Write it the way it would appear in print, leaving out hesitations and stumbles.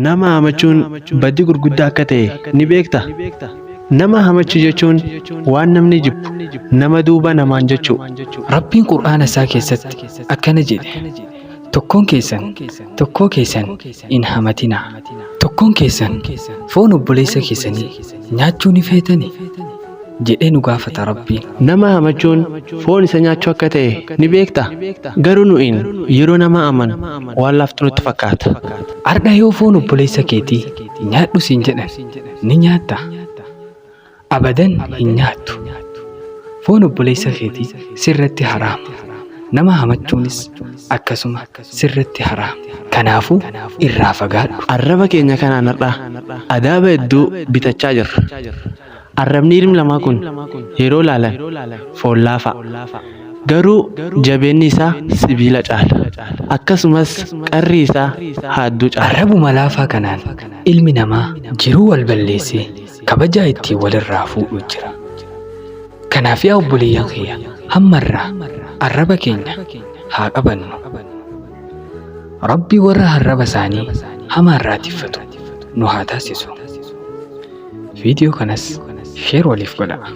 Nama hamachuun badii gurguddaa akka ta'e ni beektaa? Nama hamachuu jechuun waan namni jibbu nama duuba namaan jechuu. Rabbiin Qur'aana isaa keessatti akkana jedhe: Tokkoon keessan tokkoo keessan hin hamatinaa. Tokkoon keessan foon obboleessa keessanii nyaachuu ni feetanii? Jedhee nu gaafata Rabbiin. Nama hamachuun foon isa nyaachuu akka ta'e ni beektaa? Garuu nu'in yeroo nama amanu waan laaftu nutti fakkaata. Ardha yoo foon obboleessa keetii nyaadhu siin jedhan ni nyaattaa? Abadan hin nyaattu. Foon obboleessa keetii sirratti haraama. Nama hamachuunis akkasuma sirratti haraama. Kanaafuu irraa fagaadhu. Arraba keenya kanaan har'a adaaba hedduu bitachaa jirra. Arrabni ilmi namaa kun yeroo laalan foon laafa. Garuu jabeenni isaa sibiila caala. Akkasumas qarri isaa haadduu caala. Arrabuma laafaa kanaan ilmi namaa jiruu wal balleessee kabajaa ittiin walirraa fuudhu jira. Kanaaf yaa obboleeyyan kiyya, hammarraa arraba keenya haa qabannu. Rabbi warra arraba isaanii hamaarraa tiffatu nu haa taasisu. Viidiyoo kanas share waliif godhaa.